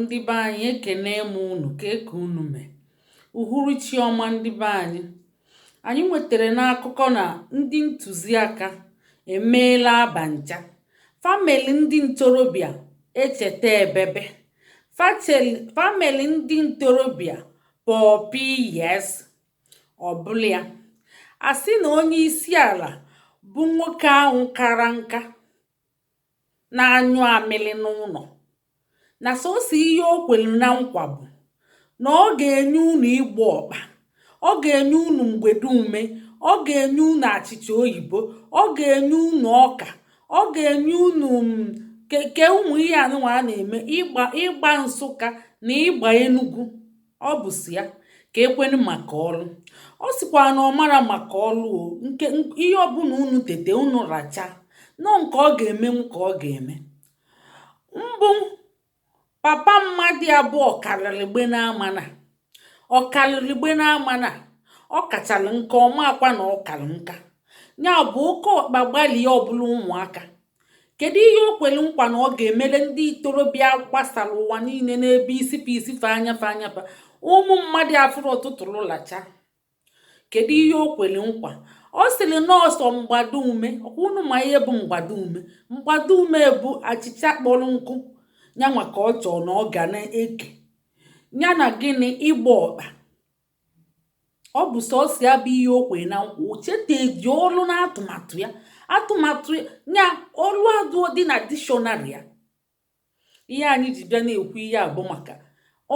Ndị be anyị, ekene m unu. Ka unu mee. Uhuruchi ọma, ndị be anyị. Anyị nwetara n'akụkọ na ndị ntụziaka emeela abancha family ndị ntorobịa echeta ebebe family ndị ntorobịa pọpi. Yes, ọ bụla ya a sị na onye isi ala bụ nwoke ahụ kara nka na-anyụ amịlị n'ụlọ, na sọsọ ihe o kwelu na nkwa bụ na ọ ga-enye unu ịgba ọkpa, ọ ga-enye unu mgbede ume, ọ ga-enye unu achịcha oyibo, ọ ga-enye unu ọka, ọ ga-enye unu keke ụmụ ihe anụnwa a na-eme ịgba ịgba Nsụka na ịgba Enugu. Ọ bụ si ya ka ekwenu maka ọlụ. Ọ sịkwa na ọ mara maka ọlụ o nke ihe ọbụla unu tete unu racha nọ nke ọ ga-emenwu ka ọ ga-eme. Mbụ papa mmadụ abụọ karịrị gbe n'amana, ọkarịrị gbe n'amana, ọ kachalụ nka ọma akwa na ọkalụ nka ya bụ oke ọkpa gbalie ọbụla ụmụaka. Kedu ihe o kwere nkwa na ọ ga-emere ndị ntorobịa gbasara ụwa niile n'ebe isife isife anyafe anyafe ụmụ mmadụ afụrụ ụtụtụ lụlacha? Kedu ihe o kwere nkwa? Ọ sịrị nọọsụ mgbado ume. Ọkwa unu ma ihe bụ mgbado ume? Mgbado ume bụ achịcha kpọrọ nkụ nyanwa ka ọ chọọ na ọ ga na-eke ya na gịnị? Ịgba ọkpa. Ọ bụ sọsọ ya bụ ihe o kwere na nkwa. O cheteji ọlụ na atụmatụ ya, atụmatụ ya ọlụ adụọ dị na dictionary ya. Ihe anyị ji bịa na-ekwu ihe a bụ maka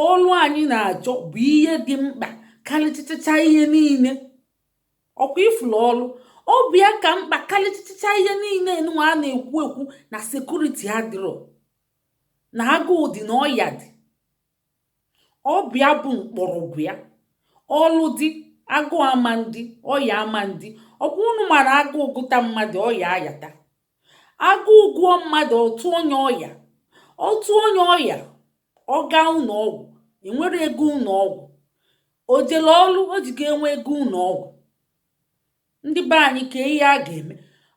ọlụ anyị na-achọ bụ ihe dị mkpa karịchacha ihe niile. Ọkwa ifuru ọlụ, ọ bụ ya ka mkpa karịchacha ihe niile nwa a na-ekwu ekwu na security adịrọ, na agụụ dị, na ọya dị. Ọ bụ ya bụ mkpọrọgwụ ya. Ọlụ dị, agụụ ama ndị, ọya ama ndị. Ọkwa unu mara, agụụ gụta mmadụ, ọya ayata. Agụụ gụọ mmadụ, otu onye ọya, otu onye ọya, ọ gaa ụlọ ọgwụ, enwere ego ụlọ ọgwụ. O jere ọlụ, o ji ga enwe ego ụlọ ọgwụ. Ndị be anyị, ka ihe a ga-eme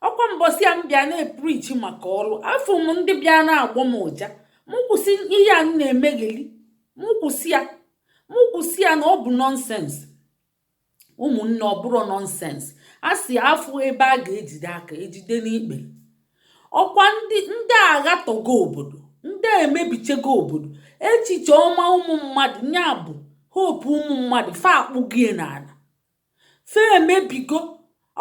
ọkwa mbọsị a m bịa na-epreach maka ọlụ, afọ m ndị bịa na-agbọ m ụja m kwụsị ihe a m na-emegheli, m kwụsị ya, m kwụsị ya, na ọ bụ nonsense. Ụmụnne, ọ bụrụ nonsense, a sị afụ ebe a ga-ejide aka ejide n'ikpe. Ọkwa ndị aghatọgo obodo, ndị emebichego obodo, echiche ọma ụmụ mmadụ nya bụ hope ụmụ mmadụ fa akpụgie n'ala, fa emebigo.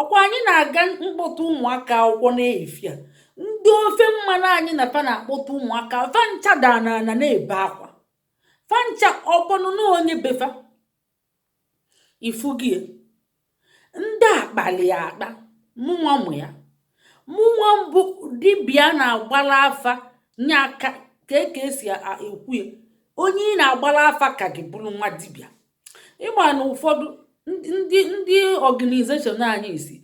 Ọkwa anyị na-aga mkpọta ụmụaka akwụkwọ n'ehifie a, ndị ofe mmanụ anyị na fa na-akpọta ụmụaka, fa ncha daa n'ala na-ebe akwa, fa ncha ọbọnụ na onye befa ifugie. Ndị akpali akpa mụnwa mụ ya, mụnwa mbụ dibịa na-agbala afa nye aka ka esi ekwu ya. Onye ị na-agbala afa ka gị bụrụ nwa dibịa. Ịma na ụfọdụ ndị organization anyị si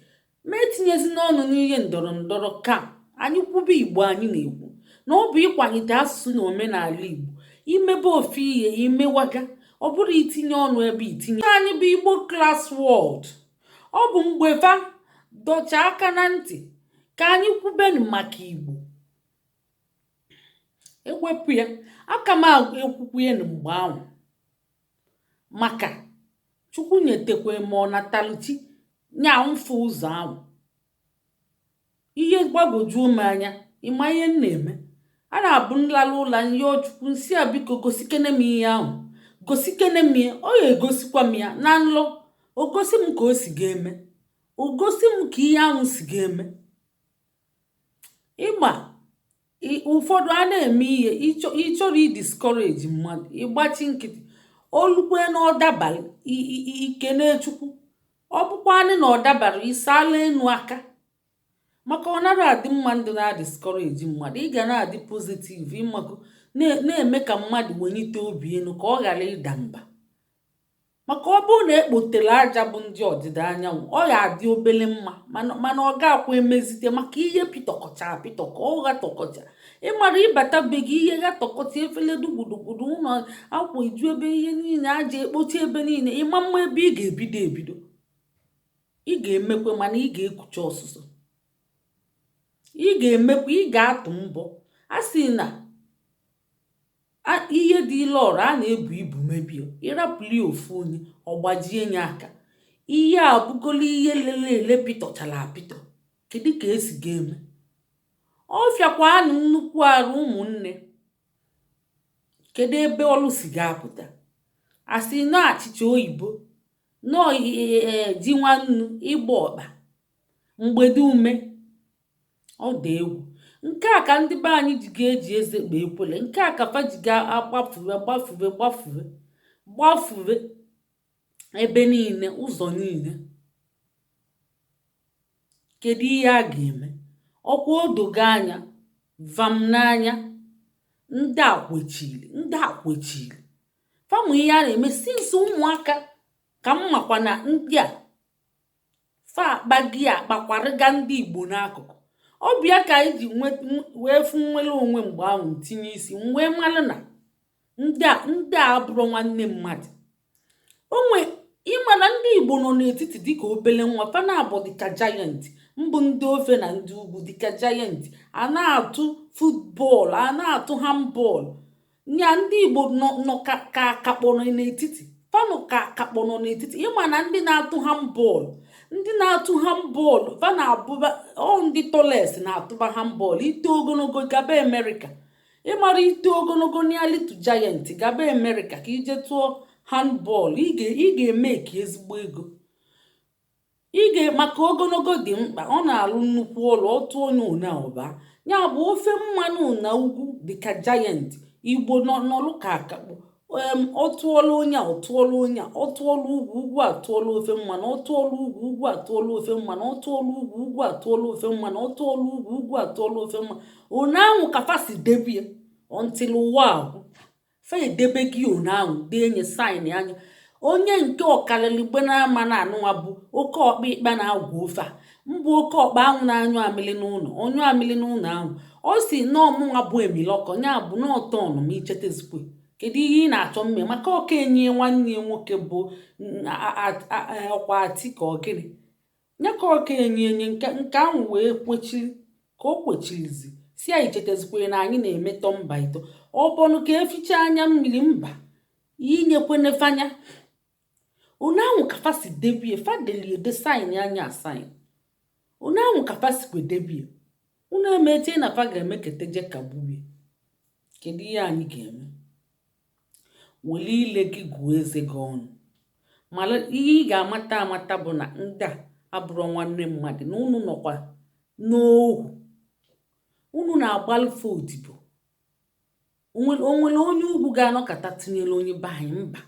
ma etinyezi n'ọnụ n'ihe ndọrọ ndọrọ, ka anyị kwube Igbo. Anyị na-ekwu na ọ bụ ịkwalite asụsụ na omenala Igbo. Imebe ofu ihe imewaga, ọ bụrụ itinye ọnụ ebe itinye anyị bụ Igbo Class World. Ọ bụ mgbe fa dọcha aka na ntị ka anyị kwubenu maka Igbo, ewepụ ya aka m ekwukwu ya mgbe ahụ, maka Chukwu nyetekwe ma ọ nataluchi nya mfe ụzọ ahụ. Ihe gbagwojuo m anya, ịma ihe m na-eme, a na-abụ nlala ụlọ nyọ Chukwu nsị a, biko gosikene m ihe ahụ, gosikene m ya. Ọ ya egosikwa m ya na nlọ, o gosi m ka o si ga-eme, o gosi m ka ihe ahụ si ga-eme. Ịgba ụfọdụ a na-eme ihe ịchọrọ idiscourage mmadụ, ịgbachi nkịtị olukwe na ọdabara ikene Chukwu. Ọ bụkwanị na ọ dabara, ịsala enu aka, maka ọ nara adị mma ndụ na-adiscourage mmadụ. Ị ga na-adị positive, ịmago, na-eme ka mmadụ welite obi elu ka ọ ghara ịda mba. Maka ọ bụrụ na ekpotere aja bụ ndị ọdịda anyanwụ, ọ ga-adị obele mma, mana ọ ga-akwa emezite maka ihe pịtọkọcha apịtọkọ, ọ ghatọkọcha. Ịmara ịbata be gị, ihe ghatọkọcha, efele dugbudugudu, ụlọ akwa eju ebe, ihe niile aja ekpochi ebe niile, ịma mma ebe ị ga-ebido ebido. Ị ga-emekwe, mana ị ga-ekucha ọsụsọ. Ị ga-emekwa, ị ga-atụ mbọ. A sị na Ihe dị ile ọra a na-ebu ibu mebie, ịrapụli ofu onye ọgbajie nye aka. Ihe a bụgolo ihe lele ele pịtọchara apịtọ. Kedu ka esi ga-eme? Ọ fịakwanụ nnukwu arụ, ụmụnne. Kedu ebe ọlụ si ga-apụta? Asị nọ achịcha oyibo, nọọ ji nwannu, ịgba ọkpa mgbede ume. Ọ dị egwu. Nke a ka ndị be anyị ji ga-eji eze kpee ekwele. Nke a ka fa ji ga-agbafuwe, gbafuwe, gbafuwe, gbafuwe ebe niile, ụzọ niile. Kedu ihe a ga-eme? Ọkwa odogo anya vam n'anya. Ndị a kwechiri, ndị a kwechiri famụ ihe a na-eme since ụmụaka ka m makwa na ndị a fa akpagi akpakwarịga ndị Igbo n'akụkụ. Ọ bịa ka anyị ji wee fụ nnwere onwe mgbe ahụ ntinye isi m wee malụ na ndị a abụrụ nwanne mmadụ onwe. Ịma na ndị Igbo nọ n'etiti dịka obele nwa fa na-abụ, dịka giant mbụ. Ndị ofe na ndị ugwu dịka giant a na-atụ football, a na-atụ handball nya. Ndị Igbo nọ ka akakpọ nọ n'etiti fanụ, ka akakpọ nọ n'etiti. Ịma na ndị na-atụ handball, ndị na-atụ handball fa na-abụba ọ ndị tallest na-atụba handball. Ito ogologo, gaba Amerịka. Ịmara ito ogologo nearly to giant, gaba Amerịka ka ije tụọ handball. Ị ga-eme ka ezigbo ego ị ga, maka ogologo dị mkpa. Ọ na-alụ nnukwu ọlụ. Ọtụ onye one ọba ya bụ ofe mmanụ na ugwu dịka giant. Igbo nọlụ ka akakpọ. Ọ tụọla onye a, ọ tụọla onye a, ọ tụọla ugwu, ugwu atụọla ofe mmanụ. Ọ tụọla ugwu, ugwu atụọla ofe mmanụ. Ọ tụọla ugwu, ugwu atụọla ofe mmanụ. Ọ tụọla ugwu, ugwu atụọla ofe mmanụ. One ahụ ka fa si debie until ụwa agwụ. Fa edebe gị one ahụ, denye sign anya. Onye nke ọkaliligbe na-ama na anụnwa bụ oke ọkpa ikpe na-agwa ofe a mbụ, oke ọkpa ahụ na-anyụ amịlị n'ụlọ, ọnyụ amịlị n'ụlọ ahụ. Ọ si n'ọmụnwa bụ emilọkọ ya bụ n'ọtọnụ ma ichetazikwe. Kedu ihe ị na-achọ mme maka ọka enyi nwanne ya nwoke bụ ọkwa Ati ka ọ gịnị ya ka ọka enyi enye nke ahụ wee kwechiri ka o kwechirizi si ya ichetazikwe na anyị na-eme tọmba ito ọ bọnụ ka eficha anya mmiri mba inyekwenefanya. One ahụ ka fa si debie, fa delie sign anya sign. One ahụ ka fa sikwe debie. Unu emetie na fa ga-emekete je kagbubie. Kedu ihe anyị ga-eme? Were ile gị gụọ eze gị ọnụ. Mara ihe ị ga-amata amata bụ na ndị a abụrụ nwanne mmadụ, na unu nọkwa n'ohu, unu na-agbalụfe odibo. Onwere onye ugwu ga-anọkọta tụnyere onye be anyị? Mba.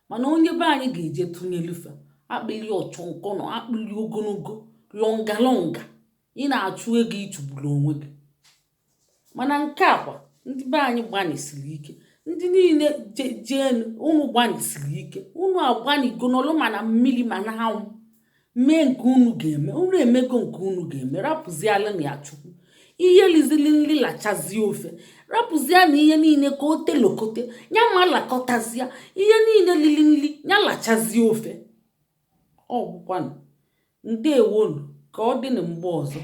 Mana onye be anyị ga-eje tụnyelufe akpịrị ọchọnkọnọ, akpịrị ogologo, longer longer. Ị na-achụ ego, ịchụgburu onwe gị. Mana nke a kwa, ndị be anyị gbanyesiri ike. Ndị niile jeenu, unu gbanyesiri ike. Unu agbanigo n'ọlụ, mana mmiri ma na anwụ mee nke unu ga-eme. Unu emego nke unu ga-eme. Rapụziala na ya Chukwu. Ihe lizili nri lachazie ofe, rapụzia na ihe niile ka o telokote ya ma lakọtazia ihe niile lili nri ya lachazie ofe. Ọ gwụkwanụ. Ndewonu. Ka ọ dị na mgbe ọzọ.